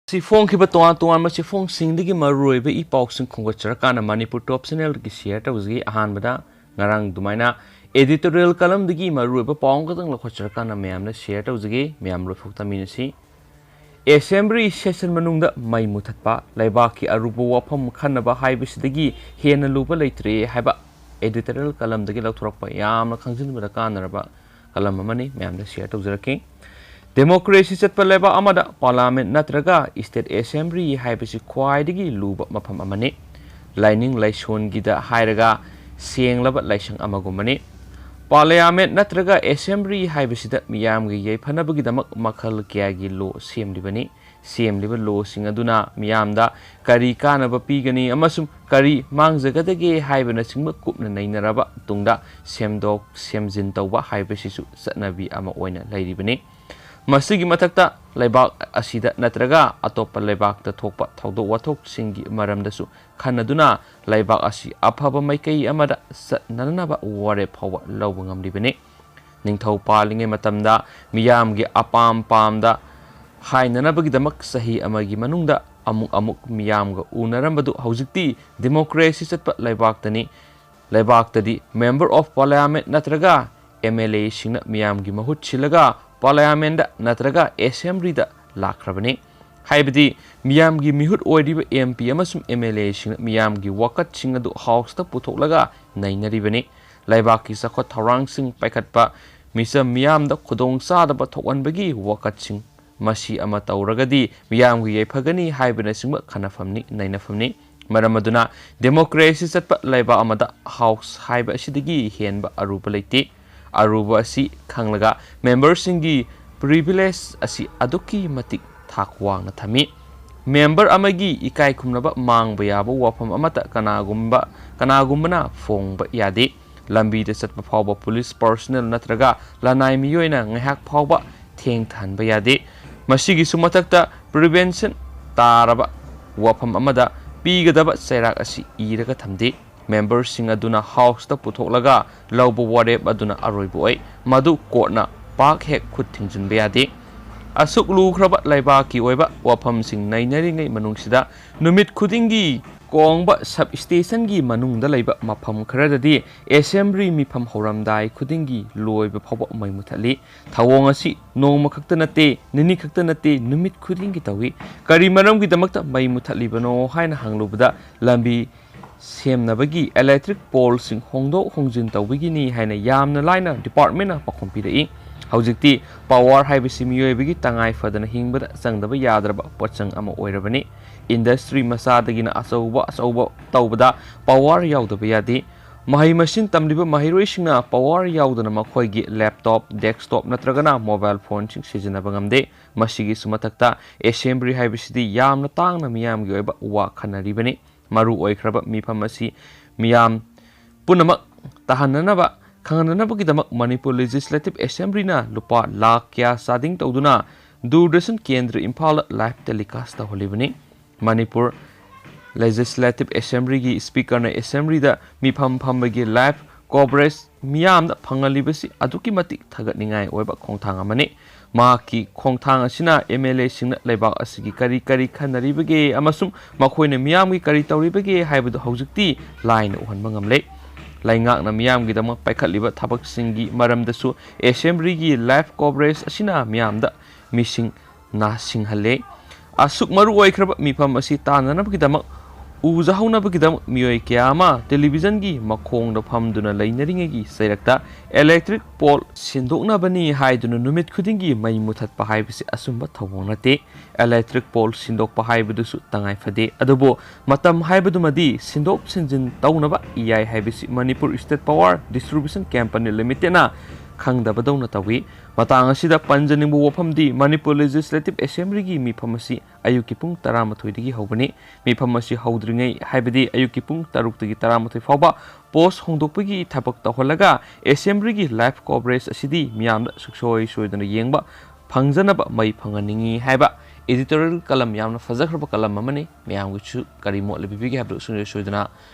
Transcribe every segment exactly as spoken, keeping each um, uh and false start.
ꯁꯤ ꯐꯣꯡꯈꯤꯕ ꯇꯣꯉꯥꯟ ꯇꯣꯉꯥꯟꯕ ꯆꯦꯐꯣꯡꯁꯤꯡꯗꯒꯤ ꯃꯔꯨꯑꯣꯏꯕ ꯏ ꯄꯥꯎꯁꯤꯡ ꯈꯣꯝꯒꯠꯆꯔꯀꯥꯟꯗ ꯃꯅꯤꯄꯨꯔ ꯇꯣꯞ ꯆꯦꯅꯦꯜꯒꯤ ꯁꯤꯌꯔ ꯇꯧꯖꯒꯦ꯫ ꯑꯍꯥꯟꯕꯗ ꯉꯔꯥꯡ ꯑꯗꯨꯃꯥꯏꯅ ꯑꯦꯗꯤꯇꯣꯔꯤꯌꯦꯜ ꯀꯂꯝꯗꯒꯤ ꯃꯔꯨꯑꯣꯏꯕ ꯄꯥꯎ ꯑꯃꯈꯛꯇꯪ ꯂꯧꯈꯠꯆꯔꯀꯥꯟꯗ ꯃꯌꯥꯝꯅ ꯁꯤꯌꯔ ꯇꯧꯖꯒꯦ꯫ ꯃꯌꯥꯝ ꯂꯣꯏꯐꯥꯎ ꯇꯥꯃꯤꯟꯅꯁꯤ꯫ ꯑꯦꯁꯦꯝꯕ꯭ꯂꯤ ꯁꯦꯁꯟ ꯃꯅꯨꯡꯗ ꯃꯩ ꯃꯨꯊꯠꯄ, ꯂꯩꯕꯥꯛꯀꯤ ꯑꯔꯨꯕ ꯋꯥꯐꯝ ꯈꯟꯅꯕ ꯍꯥꯏꯕꯁꯤꯗꯒꯤ ꯍꯦꯟꯅ ꯂꯨꯕ ꯂꯩꯇ꯭ꯔꯦ ꯍꯥꯏꯕ ꯑꯦꯗꯤꯇꯣꯔꯤꯌꯦꯜ ꯀꯂꯝꯗꯒꯤ ꯂꯧꯊꯣꯔꯛꯄ ꯌꯥꯝꯅ ꯈꯪꯖꯤꯟꯕꯗ ꯀꯥꯟꯅꯔꯕ ꯀꯂꯝ ꯑꯃꯅꯤ꯫ ꯃꯌꯥꯝꯗ ꯁꯤꯌꯔ ꯇꯧꯖꯔꯛꯀꯦ꯫ ꯗꯦꯃꯣꯀ꯭ꯔꯦꯁꯤ ꯆꯠꯄ ꯂꯩꯕꯥꯛ ꯑꯃꯗ ꯄꯥꯔꯂꯤꯌꯥꯃꯦꯟꯠ ꯅꯠꯇ꯭ꯔꯒ ꯁ꯭ꯇꯦꯠ ꯑꯦꯁꯦꯝꯕ꯭ꯂꯤ ꯍꯥꯏꯕꯁꯤ ꯈ꯭ꯋꯥꯏꯗꯒꯤ ꯂꯨꯕ ꯃꯐꯝ ꯑꯃꯅꯤ꯫ ꯂꯥꯏꯅꯤꯡ ꯂꯥꯏꯁꯣꯟꯒꯤꯗ ꯍꯥꯏꯔꯒ ꯁꯦꯡꯂꯕ ꯂꯥꯏꯁꯪ ꯑꯃꯒꯨꯝꯕꯅꯤ꯫ ꯄꯥꯔꯂꯤꯌꯥꯃꯦꯟꯠ ꯅꯠꯇ꯭ꯔꯒ ꯑꯦꯁꯦꯝꯕ꯭ꯂꯤ ꯍꯥꯏꯕꯁꯤꯗ ꯃꯤꯌꯥꯝꯒꯤ ꯌꯥꯏꯐꯅꯕꯒꯤꯗꯃꯛ ꯃꯈꯜ ꯀꯌꯥꯒꯤ ꯂꯣ ꯁꯦꯝꯂꯤꯕꯅꯤ꯫ ꯁꯦꯝꯂꯤꯕ ꯂꯣꯁꯤꯡ ꯑꯗꯨꯅ ꯃꯤꯌꯥꯝꯗ ꯀꯔꯤ ꯀꯥꯟꯅꯕ ꯄꯤꯒꯅꯤ ꯑꯃꯁꯨꯡ ꯀꯔꯤ ꯃꯥꯡꯖꯒꯗꯒꯦ ꯍꯥꯏꯕꯅꯆꯤꯡꯕ ꯀꯨꯞꯅ ꯅꯩꯅꯔꯕ ꯇꯨꯡꯗ ꯁꯦꯝꯗꯣꯛ ꯁꯦꯝꯖꯤꯟ ꯇꯧꯕ ꯍꯥꯏꯕꯁꯤꯁꯨ ꯆꯠꯅꯕꯤ ꯑꯃ ꯑꯣꯏꯅ ꯂꯩꯔꯤꯕꯅꯤ꯫ ꯃꯁꯤꯒꯤ ꯃꯊꯛꯇ ꯂꯩꯕꯥꯛ ꯑꯁꯤꯗ ꯅꯠꯇ꯭ꯔꯒ ꯑꯇꯣꯞꯄ ꯂꯩꯕꯥꯛꯇ ꯊꯣꯛꯄ ꯊꯧꯗꯣꯛ ꯋꯥꯊꯣꯛꯁꯤꯡꯒꯤ ꯃꯔꯝꯗꯁꯨ ꯈꯟꯅꯗꯨꯅ ꯂꯩꯕꯥꯛ ꯑꯁꯤ ꯑꯐꯕ ꯃꯥꯏꯀꯩ ꯑꯃꯗ ꯆꯠꯅꯅꯕ ꯋꯥꯔꯦꯞ ꯐꯥꯎꯕ ꯂꯧꯕ ꯉꯝꯂꯤꯕꯅꯤ꯫ ꯅꯤꯡꯊꯧ ꯄꯥꯜꯂꯤꯉꯩ ꯃꯇꯝꯗ ꯃꯤꯌꯥꯝꯒꯤ ꯑꯄꯥꯝ ꯄꯥꯝꯗ ꯍꯥꯏꯅꯅꯕꯒꯤꯗꯃꯛ ꯆꯍꯤ ꯑꯃꯒꯤ ꯃꯅꯨꯡꯗ ꯑꯃꯨꯛ ꯑꯃꯨꯛ ꯃꯤꯌꯥꯝꯒ ꯎꯅꯔꯝꯕꯗꯨ ꯍꯧꯖꯤꯛꯇꯤ ꯗꯤꯃꯣꯀ꯭ꯔꯦꯁꯤ ꯆꯠꯄ ꯂꯩꯕꯥꯛꯇꯅꯤ꯫ ꯂꯩꯕꯥꯛꯇꯗꯤ Member of Parliament ꯅꯠꯇ꯭ꯔꯒ ꯑꯦꯝ ꯑꯦꯜ ꯑꯦꯁꯤꯡꯅ ꯃꯤꯌꯥꯝꯒꯤ ꯃꯍꯨꯠ ꯁꯤꯜꯂꯒ ꯄꯥꯔꯂꯤꯌꯥꯃꯦꯟꯗ ꯅꯠꯇ꯭ꯔꯒ ꯑꯦꯁꯦꯝꯕ꯭ꯂꯤꯗ ꯂꯥꯛꯈ꯭ꯔꯕꯅꯤ꯫ ꯍꯥꯏꯕꯗꯤ ꯃꯤꯌꯥꯝꯒꯤ ꯃꯤꯍꯨꯠ ꯑꯣꯏꯔꯤꯕ ꯑꯦꯝ ꯄꯤ ꯑꯃꯁꯨꯡ ꯑꯦꯝ ꯑꯦꯜ ꯑꯦꯁꯤꯡꯅ ꯃꯤꯌꯥꯝꯒꯤ ꯋꯥꯀꯠꯁꯤꯡ ꯑꯗꯨ ꯍꯥꯎꯁꯇ ꯄꯨꯊꯣꯛꯂꯒ ꯅꯩꯅꯔꯤꯕꯅꯤ꯫ ꯂꯩꯕꯥꯛꯀꯤ ꯆꯥꯎꯈꯠ ꯊꯧꯔꯥꯡꯁꯤꯡ ꯄꯥꯏꯈꯠꯄ, ꯃꯤꯆꯝ ꯃꯤꯌꯥꯝꯗ ꯈꯨꯗꯣꯡꯆꯥꯗꯕ ꯊꯣꯛꯍꯟꯕꯒꯤ ꯋꯥꯀꯠꯁꯤꯡ, ꯃꯁꯤ ꯑꯃ ꯇꯧꯔꯒꯗꯤ ꯃꯤꯌꯥꯝꯒꯤ ꯌꯥꯏꯐꯒꯅꯤ ꯍꯥꯏꯕꯅꯆꯤꯡꯕ ꯈꯟꯅꯐꯝꯅꯤ, ꯅꯩꯅꯐꯝꯅꯤ꯫ ꯃꯔꯝ ꯑꯗꯨꯅ ꯗꯦꯃꯣꯀ꯭ꯔꯦꯁꯤ ꯆꯠꯄ ꯂꯩꯕꯥꯛ ꯑꯃꯗ ꯍꯥꯎꯁ ꯍꯥꯏꯕ ꯑꯁꯤꯗꯒꯤ ꯍꯦꯟꯕ ꯑꯔꯨꯕ ꯂꯩꯇꯦ꯫ ꯑꯔꯨꯕ ꯑꯁꯤ ꯈꯪꯂꯒ ꯃꯦꯝꯕꯔꯁꯤꯡꯒꯤ ꯄ꯭ꯔꯤꯚꯤꯂꯦꯖ ꯑꯁꯤ ꯑꯗꯨꯛꯀꯤ ꯃꯇꯤꯛ ꯊꯥꯛ ꯋꯥꯡꯅ ꯊꯝꯃꯤ꯫ ꯃꯦꯝꯕꯔ ꯑꯃꯒꯤ ꯏꯀꯥꯏ ꯈꯨꯝꯅꯕ ꯃꯥꯡꯕ ꯌꯥꯕ ꯋꯥꯐꯝ ꯑꯃꯠꯇ ꯀꯅꯥꯒꯨꯝꯕ, ꯀꯅꯥꯒꯨꯝꯕꯅ ꯐꯣꯡꯕ ꯌꯥꯗꯦ꯫ ꯂꯝꯕꯤꯗ ꯆꯠꯄ ꯐꯥꯎꯕ ꯄꯨꯂꯤꯁ ꯄꯔꯁꯣꯅꯦꯜ ꯅꯠꯇ꯭ꯔꯒ ꯂꯅꯥꯏ ꯃꯤꯑꯣꯏꯅ ꯉꯥꯏꯍꯥꯛ ꯐꯥꯎꯕ ꯊꯦꯡꯊꯍꯟꯕ ꯌꯥꯗꯦ꯫ ꯃꯁꯤꯒꯤꯁꯨ ꯃꯊꯛꯇ ꯄ꯭ꯔꯤꯚꯦꯟꯁꯟ ꯇꯥꯔꯕ ꯋꯥꯐꯝ ꯑꯃꯗ ꯄꯤꯒꯗꯕ ꯆꯩꯔꯥꯛ ꯑꯁꯤ ꯏꯔꯒ ꯊꯝꯗꯦ꯫ ꯃꯦꯝꯕꯔꯁꯤꯡ ꯑꯗꯨꯅ ꯍꯥꯎꯁꯇ ꯄꯨꯊꯣꯛꯂꯒ ꯂꯧꯕ ꯋꯥꯔꯦꯞ ꯑꯗꯨꯅ ꯑꯔꯣꯏꯕ ꯑꯣꯏ꯫ ꯃꯗꯨ ꯀꯣꯔꯠꯅ ꯄꯥꯛ ꯍꯦꯛ ꯈꯨꯠ ꯊꯤꯡꯖꯤꯟꯕ ꯌꯥꯗꯦ꯫ ꯑꯁꯨꯛ ꯂꯨꯈ꯭ꯔꯕ ꯂꯩꯕꯥꯛꯀꯤ ꯑꯣꯏꯕ ꯋꯥꯐꯝꯁꯤꯡ ꯅꯩꯅꯔꯤꯉꯩ ꯃꯅꯨꯡꯁꯤꯗ ꯅꯨꯃꯤꯠ ꯈꯨꯗꯤꯡꯒꯤ ꯀꯣꯡꯕ ꯁꯕ ꯁ꯭ꯇꯦꯁꯟꯒꯤ ꯃꯅꯨꯡꯗ ꯂꯩꯕ ꯃꯐꯝ ꯈꯔꯗꯗꯤ ꯑꯦꯁꯦꯝꯕ꯭ꯂꯤ ꯃꯤꯐꯝ ꯍꯧꯔꯝꯗꯥꯏ ꯈꯨꯗꯤꯡꯒꯤ ꯂꯣꯏꯕ ꯐꯥꯎꯕ ꯃꯩ ꯃꯨꯊꯠꯂꯤ꯫ ꯊꯧꯑꯣꯡ ꯑꯁꯤ ꯅꯣꯡꯃ ꯈꯛꯇ ꯅꯠꯇꯦ, ꯅꯤꯅꯤ ꯈꯛꯇ ꯅꯠꯇꯦ, ꯅꯨꯃꯤꯠ ꯈꯨꯗꯤꯡꯒꯤ ꯇꯧꯏ꯫ ꯀꯔꯤ ꯃꯔꯝꯒꯤꯗꯃꯛꯇ ꯃꯩ ꯃꯨꯊꯠꯂꯤꯕꯅꯣ ꯍꯥꯏꯅ ꯍꯪꯂꯨꯕꯗ, ꯂꯝꯕꯤ ꯁꯦꯝꯅꯕꯒꯤ ꯏꯂꯦꯛꯇ꯭ꯔꯤꯛ ꯄꯣꯜꯁꯤꯡ ꯍꯣꯡꯗꯣꯛ ꯍꯣꯡꯖꯤꯟ ꯇꯧꯕꯒꯤꯅꯤ ꯍꯥꯏꯅ ꯌꯥꯝꯅ ꯂꯥꯏꯅ ꯗꯤꯄꯥꯔꯠꯃꯦꯟꯅ ꯄꯥꯎꯈꯨꯝ ꯄꯤꯔꯛꯏ꯫ ꯍꯧꯖꯤꯛꯇꯤ ꯄꯥꯋꯔ ꯍꯥꯏꯕꯁꯤ ꯃꯤꯑꯣꯏꯕꯒꯤ ꯇꯉꯥꯏ ꯐꯗꯅ ꯍꯤꯡꯕꯗ ꯆꯪꯗꯕ ꯌꯥꯗ꯭ꯔꯕ ꯄꯣꯠꯆꯪ ꯑꯃ ꯑꯣꯏꯔꯕꯅꯤ꯫ ꯏꯟꯗꯁꯇ꯭ꯔꯤ ꯃꯆꯥꯗꯒꯤꯅ ꯑꯆꯧꯕ ꯑꯆꯧꯕ ꯇꯧꯕꯗ ꯄꯥꯋꯔ ꯌꯥꯎꯗꯕ ꯌꯥꯗꯦ꯫ ꯃꯍꯩ ꯃꯁꯤꯡ ꯇꯝꯂꯤꯕ ꯃꯍꯩꯔꯣꯏꯁꯤꯡꯅ ꯄꯥꯋꯔ ꯌꯥꯎꯗꯅ ꯃꯈꯣꯏꯒꯤ ꯂꯦꯞꯇꯣꯞ, ꯗꯦꯁꯛꯇꯣꯞ ꯅꯠꯇ꯭ꯔꯒꯅ ꯃꯣꯕꯥꯏꯜ ꯐꯣꯟꯁꯤꯡ ꯁꯤꯖꯤꯟꯅꯕ ꯉꯝꯗꯦ꯫ ꯃꯁꯤꯒꯤꯁꯨ ꯃꯊꯛꯇ ꯑꯦꯁꯦꯝꯕ꯭ꯂꯤ ꯍꯥꯏꯕꯁꯤꯗꯤ ꯌꯥꯝꯅ ꯇꯥꯡꯅ ꯃꯤꯌꯥꯝꯒꯤ ꯑꯣꯏꯕ ꯋꯥ ꯈꯟꯅꯔꯤꯕꯅꯤ꯫ ꯃꯔꯨ ꯑꯣꯏꯈ꯭ꯔꯕ ꯃꯤꯐꯝ ꯑꯁꯤ ꯃꯤꯌꯥꯝ ꯄꯨꯝꯅꯃꯛ ꯇꯥꯍꯟꯅꯅꯕ, ꯈꯪꯍꯟꯅꯅꯕꯒꯤꯗꯃꯛ ꯃꯅꯤꯄꯨꯔ ꯂꯦꯖꯤꯁꯂꯦꯇꯤꯚ ꯑꯦꯁꯦꯝꯕ꯭ꯂꯤꯅ ꯂꯨꯄꯥ ꯂꯥꯈ ꯀꯌꯥ ꯆꯥꯗꯤꯡ ꯇꯧꯗꯨꯅ ꯗꯨꯔꯗꯔꯁꯟ ꯀꯦꯟꯗ꯭ꯔ ꯏꯝꯐꯥꯜꯗ ꯂꯥꯏꯚ ꯇꯦꯂꯤꯀꯥꯁ ꯇꯧꯍꯜꯂꯤꯕꯅꯤ꯫ ꯃꯅꯤꯄꯨꯔ ꯂꯦꯖꯤꯁꯂꯦꯇꯤꯚ ꯑꯦꯁꯦꯝꯕ꯭ꯂꯤꯒꯤ ꯁ꯭ꯄꯤꯀꯔꯅ ꯑꯦꯁꯦꯝꯕ꯭ꯂꯤꯗ ꯃꯤꯐꯝ ꯐꯝꯕꯒꯤ ꯂꯥꯏꯚ ꯀꯣꯚꯔꯦꯖ ꯃꯤꯌꯥꯝꯗ ꯐꯪꯍꯜꯂꯤꯕꯁꯤ ꯑꯗꯨꯛꯀꯤ ꯃꯇꯤꯛ ꯊꯥꯒꯠꯅꯤꯡꯉꯥꯏ ꯑꯣꯏꯕ ꯈꯣꯡꯊꯥꯡ ꯑꯃꯅꯤ꯫ ꯃꯍꯥꯛꯀꯤ ꯈꯣꯡꯊꯥꯡ ꯑꯁꯤꯅ ꯑꯦꯝ ꯑꯦꯜ ꯑꯦꯁꯤꯡꯅ ꯂꯩꯕꯥꯛ ꯑꯁꯤꯒꯤ ꯀꯔꯤ ꯀꯔꯤ ꯈꯟꯅꯔꯤꯕꯒꯦ ꯑꯃꯁꯨꯡ ꯃꯈꯣꯏꯅ ꯃꯤꯌꯥꯝꯒꯤ ꯀꯔꯤ ꯇꯧꯔꯤꯕꯒꯦ ꯍꯥꯏꯕꯗꯨ ꯍꯧꯖꯤꯛꯇꯤ ꯂꯥꯏꯅ ꯎꯍꯟꯕ ꯉꯝꯂꯦ꯫ ꯂꯩꯉꯥꯛꯅ ꯃꯤꯌꯥꯝꯒꯤꯗꯃꯛ ꯄꯥꯏꯈꯠꯂꯤꯕ ꯊꯕꯛꯁꯤꯡꯒꯤ ꯃꯔꯝꯗꯁꯨ ꯑꯦꯁꯦꯝꯕ꯭ꯂꯤꯒꯤ ꯂꯥꯏꯚ ꯀꯣꯚꯔꯦꯖ ꯑꯁꯤꯅ ꯃꯤꯌꯥꯝꯗ ꯃꯤꯁꯤꯡ ꯅꯥꯁꯤꯡꯍꯜꯂꯦ꯫ ꯑꯁꯨꯛ ꯃꯔꯨ ꯑꯣꯏꯈ꯭ꯔꯕ ꯃꯤꯐꯝ ꯑꯁꯤ ꯇꯥꯟꯅꯅꯕꯒꯤꯗꯃꯛ, ꯎꯖꯍꯧꯅꯕꯒꯤꯗꯃꯛ ꯃꯤꯑꯣꯏ ꯀꯌꯥ ꯑꯃ ꯇꯦꯂꯤꯚꯤꯖꯟꯒꯤ ꯃꯈꯣꯡꯗ ꯐꯝꯗꯨꯅ ꯂꯩꯅꯔꯤꯉꯩꯒꯤ ꯆꯩꯔꯛꯇ ꯏꯂꯦꯛꯇ꯭ꯔꯤꯛ ꯄꯣꯜ ꯁꯤꯟꯗꯣꯛꯅꯕꯅꯤ ꯍꯥꯏꯗꯨꯅ ꯅꯨꯃꯤꯠ ꯈꯨꯗꯤꯡꯒꯤ ꯃꯩ ꯃꯨꯊꯠꯄ ꯍꯥꯏꯕꯁꯤ ꯑꯆꯨꯝꯕ ꯊꯧꯑꯣꯡ ꯅꯠꯇꯦ꯫ ꯏꯂꯦꯛꯇ꯭ꯔꯤꯛ ꯄꯣꯜ ꯁꯤꯟꯗꯣꯛꯄ ꯍꯥꯏꯕꯗꯨꯁꯨ ꯇꯉꯥꯏ ꯐꯗꯦ꯫ ꯑꯗꯨꯕꯨ ꯃꯇꯝ ꯍꯥꯏꯕꯗꯨꯃꯗꯤ ꯁꯤꯟꯗꯣꯛ ꯁꯤꯟꯖꯤꯟ ꯇꯧꯅꯕ ꯌꯥꯏ ꯍꯥꯏꯕꯁꯤ Manipur state power distribution company ꯂꯤꯃꯤꯇꯦꯗꯅ ꯈꯪꯗꯕꯗꯧꯅ ꯇꯧꯏ꯫ ꯃꯇꯥꯡ ꯑꯁꯤꯗ ꯄꯟꯖꯅꯤꯡꯕ ꯋꯥꯐꯝꯗꯤ ꯃꯅꯤꯄꯨꯔ ꯂꯦꯖꯤꯁꯂꯦꯇꯤꯚ ꯑꯦꯁꯦꯝꯕ꯭ꯂꯤꯒꯤ ꯃꯤꯐꯝ ꯑꯁꯤ ꯑꯌꯨꯛꯀꯤ ꯄꯨꯡ ꯇꯔꯥꯃꯥꯊꯣꯏꯗꯒꯤ ꯍꯧꯕꯅꯤ꯫ ꯃꯤꯐꯝ ꯑꯁꯤ ꯍꯧꯗ꯭ꯔꯤꯉꯩ, ꯍꯥꯏꯕꯗꯤ ꯑꯌꯨꯛꯀꯤ ꯄꯨꯡ ꯇꯔꯨꯛꯇꯒꯤ ꯇꯔꯥꯃꯥꯊꯣꯏ ꯐꯥꯎꯕ ꯄꯣꯁ ꯍꯣꯡꯗꯣꯛꯄꯒꯤ ꯊꯕꯛ ꯇꯧꯍꯜꯂꯒ ꯑꯦꯁꯦꯝꯕ꯭ꯂꯤꯒꯤ ꯂꯥꯏꯚ ꯀꯣꯚꯔꯦꯖ ꯑꯁꯤꯗꯤ ꯃꯤꯌꯥꯝꯗ ꯁꯨꯡꯁꯣꯏ ꯁꯣꯏꯗꯅ ꯌꯦꯡꯕ ꯐꯪꯖꯅꯕ ꯃꯩ ꯐꯪꯍꯟꯅꯤꯡꯏ ꯍꯥꯏꯕ editorial column, ꯌꯥꯝꯅ ꯐꯖꯈ꯭ꯔꯕ column ꯑꯃꯅꯤ꯫ ꯃꯌꯥꯝꯒꯤꯁꯨ ꯀꯔꯤ ꯃꯣꯠ ꯂꯩꯕꯤꯕꯒꯦ ꯍꯥꯏꯕꯗꯨ ꯁꯨꯡꯁꯣꯏ ꯁꯣꯏꯗꯅ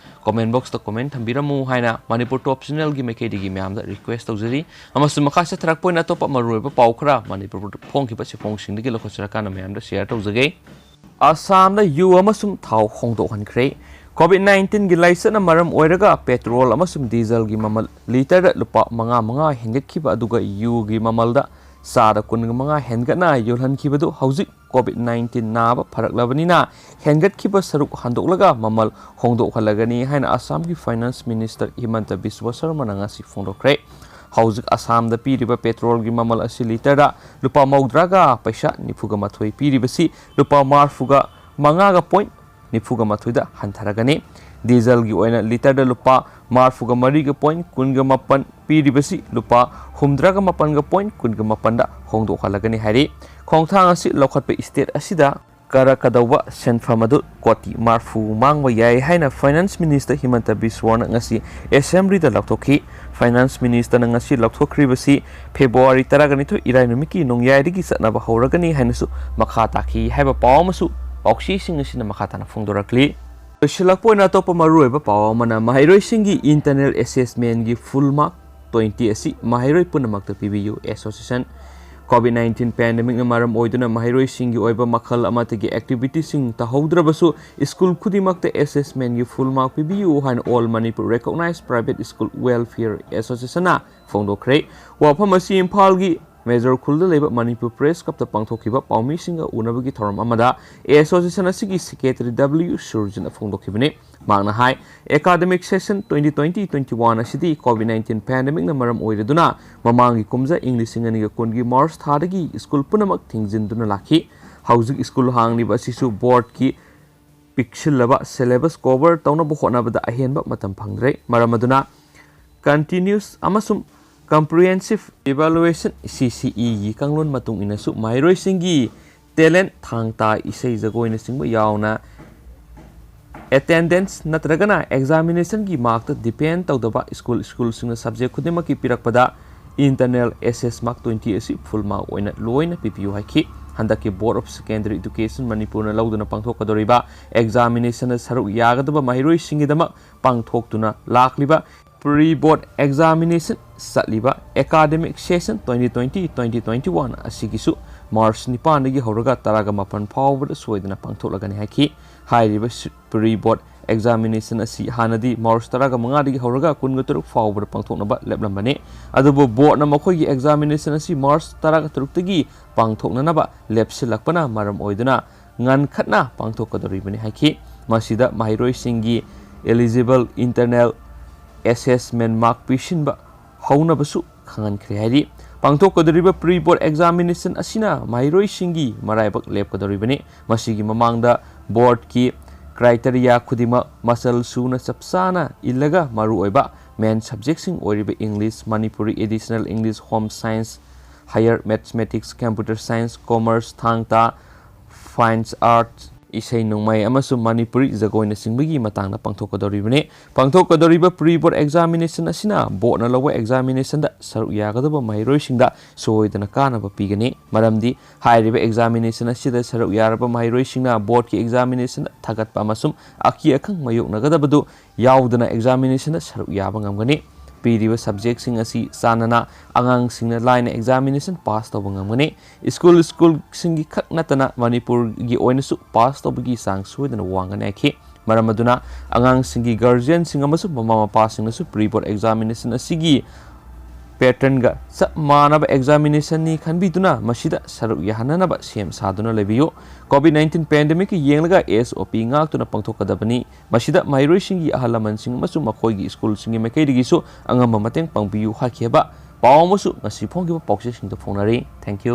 comment box ꯇ comment ꯊꯝꯕꯤꯔꯝꯃꯨ ꯍꯥꯏꯅ ꯃꯅꯤꯄꯨꯔ ꯇꯣꯞ channel ꯒꯤ ꯃꯥꯏꯀꯩꯗꯒꯤ ꯃꯌꯥꯝꯗ request ꯇꯧꯖꯔꯤ꯫ ꯑꯃꯁꯨꯡ ꯃꯈꯥ ꯆꯠꯊꯔꯛꯄ ꯑꯣꯏꯅ ꯑꯇꯣꯞꯄ ꯃꯔꯨꯑꯣꯏꯕ ꯄꯥꯎ ꯈꯔ ꯃꯅꯤꯄꯨꯔꯗ ꯐꯣꯡꯈꯤꯕ ꯆꯦꯐꯣꯡꯁꯤꯡꯗꯒꯤ ꯂꯧꯈꯠꯆꯔꯀꯥꯟꯗ ꯃꯌꯥꯝꯗ share ꯇꯧꯖꯒꯦ꯫ ꯑꯁꯥꯝꯗ ꯌꯨ ꯑꯃꯁꯨꯡ ꯊꯥꯎ ꯍꯣꯡꯗꯣꯛꯍꯟꯈ꯭ꯔꯦ꯫ COVID nineteen ꯒꯤ ꯂꯥꯏꯆꯠꯅ ꯃꯔꯝ ꯑꯣꯏꯔꯒ petrol ꯑꯃꯁꯨꯡ diesel ꯒꯤ ꯃꯃꯜ litre ꯗ ꯂꯨꯄꯥ ꯃꯉꯥ ꯃꯉꯥ ꯍꯦꯟꯒꯠꯈꯤꯕ, ꯑꯗꯨꯒ ꯌꯨꯒꯤ ꯃꯃꯜꯗ ꯆꯥꯗ ꯀꯨꯟꯃꯉꯥ ꯍꯦꯟꯒꯠꯅ ꯌꯣꯜꯍꯟꯈꯤꯕꯗꯨ ꯍꯧꯖꯤꯛ COVID nineteen ꯅꯥꯕ ꯐꯔꯛꯂꯕꯅꯤꯅ ꯍꯦꯟꯒꯠꯈꯤꯕ ꯁꯔꯨꯛ ꯍꯟꯗꯣꯛꯂꯒ ꯃꯃꯜ ꯍꯣꯡꯗꯣꯛꯍꯜꯂꯒꯅꯤ ꯍꯥꯏꯅ ꯑꯁꯥꯝꯒꯤ Finance Minister ꯍꯤꯃꯟꯇ ꯕꯤꯁ꯭ꯋ ꯁꯔꯃꯅ ꯉꯁꯤ ꯐꯣꯡꯗꯣꯛꯈ꯭ꯔꯦ꯫ ꯍꯧꯖꯤꯛ ꯑꯁꯥꯝꯗ ꯄꯤꯔꯤꯕ petrol ꯒꯤ ꯃꯃꯜ ꯑꯁꯤ litre ꯗ ꯂꯨꯄꯥ ꯃꯧꯗ꯭ꯔꯥꯒ ꯄꯩꯁꯥ ꯅꯤꯐꯨꯒ ꯃꯥꯊꯣꯏ ꯄꯤꯔꯤꯕꯁꯤ ꯂꯨꯄꯥ ꯃꯔꯤꯐꯨꯒ ꯃꯉꯥꯒ point ꯅꯤꯐꯨꯒ ꯃꯥꯊꯣꯏꯗ ꯍꯟꯊꯔꯒꯅꯤ꯫ Diesel ꯒꯤ ꯑꯣꯏꯅ litre ꯗ ꯂꯨꯄꯥ ꯃꯔꯤꯐꯨꯒ ꯃꯔꯤꯒ point ꯀꯨꯟꯒ ꯃꯥꯄꯟ ꯄꯤꯔꯤꯕꯁꯤ ꯂꯨꯄꯥ ꯍꯨꯝꯗ꯭ꯔꯥꯒ ꯃꯥꯄꯟꯒ point ꯀꯨꯟꯒ ꯃꯥꯄꯟꯗ ꯍꯣꯡꯗꯣꯛꯍꯜꯂꯒꯅꯤ ꯍꯥꯏꯔꯤ꯫ ꯈꯣꯡꯊꯥꯡ ꯑꯁꯤ ꯂꯧꯈꯠꯄ state ꯑꯁꯤꯗ ꯀꯥꯔꯛꯀꯗꯧꯕ ꯁꯦꯟꯐꯝ ꯑꯗꯨ ꯀꯣꯇꯤ ꯃꯔꯤꯐꯨ ꯃꯥꯡꯕ ꯌꯥꯏ ꯍꯥꯏꯅ Finance Minister ꯍꯤꯃꯟꯇ ꯕꯤꯁ꯭ꯋꯅ ꯉꯁꯤ Assembly ꯗ ꯂꯥꯎꯊꯣꯛꯈꯤ꯫ Finance Minister ꯅ ꯉꯁꯤ ꯂꯥꯎꯊꯣꯛꯈ꯭ꯔꯤꯕꯁꯤ February ꯇꯔꯥꯒ ꯅꯤꯊꯣꯏ ꯏꯔꯥꯏ ꯅꯨꯃꯤꯠꯀꯤ ꯅꯣꯡꯌꯥꯏꯗꯒꯤ ꯆꯠꯅꯕ ꯍꯧꯔꯒꯅꯤ ꯍꯥꯏꯅꯁꯨ ꯃꯈꯥ ꯇꯥꯈꯤ ꯍꯥꯏꯕ ꯄꯥꯎ ꯑꯃꯁꯨ ꯄꯥꯎꯆꯦꯁꯤꯡ ꯑꯁꯤꯅ ꯃꯈꯥ ꯇꯥꯅ ꯐꯣꯡꯗꯣꯔꯛꯂꯤ꯫ ꯂꯣꯏꯁꯤꯜꯂꯛꯄ ꯑꯣꯏꯅ ꯑꯇꯣꯞꯄ ꯃꯔꯨꯑꯣꯏꯕ ꯄꯥꯎ ꯑꯃꯅ ꯃꯍꯩꯔꯣꯏꯁꯤꯡꯒꯤ internal assessment ꯒꯤ full mark twenty ꯑꯁꯤ ꯃꯍꯩꯔꯣꯏ ꯄꯨꯝꯅꯃꯛꯇ ꯄꯤꯕꯤꯌꯨ꯫ Association COVID nineteen pandemic ꯅ ꯃꯔꯝ ꯑꯣꯏꯗꯨꯅ ꯃꯍꯩꯔꯣꯏꯁꯤꯡꯒꯤ ꯑꯣꯏꯕ ꯃꯈꯜ ꯑꯃꯠꯇꯒꯤ activity ꯁꯤꯡ ꯇꯧꯍꯧꯗ꯭ꯔꯕꯁꯨ school ꯈꯨꯗꯤꯡꯃꯛꯇ assessment ꯒꯤ full mark ꯄꯤꯕꯤꯌꯨ ꯍꯥꯏꯅ All Manipur Recognized Private School Welfare Association ꯅ ꯐꯣꯡꯗꯣꯛꯈ꯭ꯔꯦ꯫ ꯋꯥꯐꯝ ꯑꯁꯤ ꯏꯝꯐꯥꯜꯒꯤ Major ꯈꯨꯜꯗ ꯂꯩꯕ Manipur Press Club ꯇ ꯄꯥꯡꯊꯣꯛꯈꯤꯕ ꯄꯥꯎꯃꯤꯁꯤꯡꯒ ꯎꯅꯕꯒꯤ ꯊꯧꯔꯝ ꯑꯃꯗ Association ꯑꯁꯤꯒꯤ Secretary W ꯁꯨꯔꯖꯤꯠꯅ ꯐꯣꯡꯗꯣꯛꯈꯤꯕꯅꯤ꯫ ꯃꯍꯥꯛꯅ ꯍꯥꯏ, academic session twenty twenty twenty one ꯑꯁꯤꯗꯤ COVID nineteen pandemic ꯅ ꯃꯔꯝ ꯑꯣꯏꯔꯗꯨꯅ ꯃꯃꯥꯡꯒꯤ ꯀꯨꯝꯖꯥ ꯏꯪ ꯂꯤꯁꯤꯡ ꯑꯅꯤꯒ ꯀꯨꯟꯒꯤ March ꯊꯥꯗꯒꯤ school ꯄꯨꯝꯅꯃꯛ ꯊꯤꯡꯖꯤꯟꯗꯨꯅ ꯂꯥꯛꯈꯤ꯫ ꯍꯧꯖꯤꯛ school ꯍꯥꯡꯂꯤꯕ ꯑꯁꯤꯁꯨ board ꯀꯤ ꯄꯤꯛꯁꯤꯜꯂꯕ syllabus cover ꯇꯧꯅꯕ ꯍꯣꯠꯅꯕꯗ ꯑꯍꯦꯟꯕ ꯃꯇꯝ ꯐꯪꯗ꯭ꯔꯦ꯫ ꯃꯔꯝ ꯑꯗꯨꯅ Continuous ꯑꯃꯁꯨꯡ Comprehensive Evaluation, C C E ꯒꯤ ꯀꯥꯡꯂꯣꯟ ꯃꯇꯨꯡ ꯏꯟꯅꯁꯨ ꯃꯍꯩꯔꯣꯏꯁꯤꯡꯒꯤ talent, ꯊꯥꯡ ꯇꯥ, ꯏꯁꯩ ꯖꯒꯣꯏꯅꯆꯤꯡꯕ ꯌꯥꯎꯅ attendance ꯅꯠꯇ꯭ꯔꯒꯅ examination ꯒꯤ mark ꯇ depend ꯇꯧꯗꯕ school, school ꯁꯤꯡꯅ subject ꯈꯨꯗꯤꯡꯃꯛꯀꯤ ꯄꯤꯔꯛꯄꯗ internal assess mark twenty ꯑꯁꯤ full mark ꯑꯣꯏꯅ ꯂꯣꯏꯅ ꯄꯤꯕꯤꯌꯨ ꯍꯥꯏꯈꯤ꯫ ꯍꯟꯗꯛꯀꯤ Board of Secondary Education ꯃꯅꯤꯄꯨꯔꯅ ꯂꯧꯗꯨꯅ ꯄꯥꯡꯊꯣꯛꯀꯗꯧꯔꯤꯕ examination ꯗ ꯁꯔꯨꯛ ꯌꯥꯒꯗꯕ ꯃꯍꯩꯔꯣꯏꯁꯤꯡꯒꯤꯗꯃꯛ ꯄꯥꯡꯊꯣꯛꯇꯨꯅ ꯂꯥꯛꯂꯤꯕ pre board examination ꯆꯠꯂꯤꯕ academic session twenty twenty twenty twenty one ꯑꯁꯤꯒꯤꯁꯨ March ꯅꯤꯄꯥꯟꯗꯒꯤ ꯍꯧꯔꯒ ꯇꯔꯥꯃꯥꯄꯟ ꯐꯥꯎꯕꯗ ꯁꯣꯏꯗꯅ ꯄꯥꯡꯊꯣꯛꯂꯒꯅꯤ ꯍꯥꯏꯈꯤ꯫ ꯍꯥꯏꯔꯤꯕ pre board examination ꯑꯁꯤ ꯍꯥꯟꯅꯗꯤ March ꯇꯔꯥꯃꯉꯥꯗꯒꯤ ꯍꯧꯔꯒ ꯀꯨꯟꯇꯔꯨꯛ ꯐꯥꯎꯕꯗ ꯄꯥꯡꯊꯣꯛꯅꯕ ꯂꯦꯞꯂꯝꯕꯅꯤ꯫ ꯑꯗꯨꯕꯨ board ꯅ ꯃꯈꯣꯏꯒꯤ examination ꯑꯁꯤ March ꯇꯔꯥꯇꯔꯨꯛꯇꯒꯤ ꯄꯥꯡꯊꯣꯛꯅꯅꯕ ꯂꯦꯞꯁꯤꯜꯂꯛꯄꯅ ꯃꯔꯝ ꯑꯣꯏꯗꯨꯅ ꯉꯟꯈꯠꯅ ꯄꯥꯡꯊꯣꯛꯀꯗꯧꯔꯤꯕꯅꯤ ꯍꯥꯏꯈꯤ꯫ ꯃꯁꯤꯗ ꯃꯍꯩꯔꯣꯏꯁꯤꯡꯒꯤ eligible internal assessment mark ꯄꯤꯁꯤꯟꯕ ꯍꯧꯅꯕꯁꯨ ꯈꯪꯍꯟꯈ꯭ꯔꯦ ꯍꯥꯏꯔꯤ꯫ ꯄꯥꯡꯊꯣꯛꯀꯗꯧꯔꯤꯕ pre board examination ꯑꯁꯤꯅ ꯃꯍꯩꯔꯣꯏꯁꯤꯡꯒꯤ ꯃꯔꯥꯏꯕꯛ ꯂꯦꯞꯀꯗꯧꯔꯤꯕꯅꯤ꯫ ꯃꯁꯤꯒꯤ ꯃꯃꯥꯡꯗ board ꯀꯤ criteria ꯈꯨꯗꯤꯡꯃꯛ ꯃꯆꯜ ꯁꯨꯅ ꯆꯞ ꯆꯥꯅ ꯏꯜꯂꯒ ꯃꯔꯨꯑꯣꯏꯕ main subject ꯁꯤꯡ ꯑꯣꯏꯔꯤꯕ English, Manipuri, Additional English, Home Science, Higher Mathematics, Computer Science, Commerce, ꯊꯥꯡ ꯇꯥ, Fine Arts, ꯏꯁꯩ ꯅꯣꯡꯃꯥꯏ ꯑꯃꯁꯨꯡ ꯃꯅꯤꯄꯨꯔꯤ ꯖꯒꯣꯏꯅꯆꯤꯡꯕꯒꯤ ꯃꯇꯥꯡꯗ ꯄꯥꯡꯊꯣꯛꯀꯗꯧꯔꯤꯕꯅꯤ꯫ ꯄꯥꯡꯊꯣꯛꯀꯗꯧꯔꯤꯕ pre board examination ꯑꯁꯤꯅ board ꯅ ꯂꯧꯕ examination ꯗ ꯁꯔꯨꯛ ꯌꯥꯒꯗꯕ ꯃꯍꯩꯔꯣꯏꯁꯤꯡꯗ ꯁꯣꯏꯗꯅ ꯀꯥꯟꯅꯕ ꯄꯤꯒꯅꯤ꯫ ꯃꯔꯝꯗꯤ ꯍꯥꯏꯔꯤꯕ examination ꯑꯁꯤꯗ ꯁꯔꯨꯛ ꯌꯥꯔꯕ ꯃꯍꯩꯔꯣꯏꯁꯤꯡꯅ board ꯀꯤ examination ꯗ ꯊꯥꯒꯠꯄ ꯑꯃꯁꯨꯡ ꯑꯀꯤ ꯑꯈꯪ ꯃꯥꯌꯣꯛꯅꯒꯗꯕꯗꯨ ꯌꯥꯎꯗꯅ examination ꯗ ꯁꯔꯨꯛ ꯌꯥꯕ ꯉꯝꯒꯅꯤ꯫ ꯄꯤꯔꯤꯕ subject ꯁꯤꯡ ꯑꯁꯤ ꯆꯥꯟꯅꯅ ꯑꯉꯥꯡꯁꯤꯡꯅ ꯂꯥꯏꯅ examination pass ꯇꯧꯕ ꯉꯝꯒꯅꯤ꯫ School, school ꯁꯤꯡꯒꯤ ꯈꯛ ꯅꯠꯇꯅ ꯃꯅꯤꯄꯨꯔꯒꯤ ꯑꯣꯏꯅꯁꯨ pass ꯇꯧꯕꯒꯤ ꯆꯥꯡ ꯁꯣꯏꯗꯅ ꯋꯥꯡꯒꯅꯤ ꯍꯥꯏꯈꯤ꯫ ꯃꯔꯝ ꯑꯗꯨꯅ ꯑꯉꯥꯡꯁꯤꯡꯒꯤ guardian ꯁꯤꯡ ꯑꯃꯁꯨꯡ ꯃꯃꯥ ꯃꯄꯥꯁꯤꯡꯅꯁꯨ pre board examination ꯑꯁꯤꯒꯤ pattern ꯒ ꯆꯞ ꯃꯥꯟꯅꯕ examination ꯅꯤ ꯈꯟꯕꯤꯗꯨꯅ ꯃꯁꯤꯗ ꯁꯔꯨꯛ ꯌꯥꯍꯟꯅꯅꯕ ꯁꯦꯝ ꯁꯥꯗꯨꯅ ꯂꯩꯕꯤꯌꯨ꯫ COVID nineteen pandemic ꯀꯤ ꯌꯦꯡꯂꯒ S O P ꯉꯥꯛꯇꯨꯅ ꯄꯥꯡꯊꯣꯛꯀꯗꯕꯅꯤ꯫ ꯃꯁꯤꯗ ꯃꯍꯩꯔꯣꯏꯁꯤꯡꯒꯤ ꯑꯍꯜ ꯂꯃꯟꯁꯤꯡ ꯑꯃꯁꯨꯡ ꯃꯈꯣꯏꯒꯤ school ꯁꯤꯡꯒꯤ ꯃꯥꯏꯀꯩꯗꯒꯤꯁꯨ ꯑꯉꯝꯕ ꯃꯇꯦꯡ ꯄꯥꯡꯕꯤꯌꯨ ꯍꯥꯏꯈꯤꯕ ꯄꯥꯎ ꯑꯃꯁꯨ ꯉꯁꯤ ꯐꯣꯡꯈꯤꯕ ꯄꯥꯎꯆꯦꯁꯤꯡꯗ ꯐꯣꯡꯅꯔꯤ꯫ Thank you꯫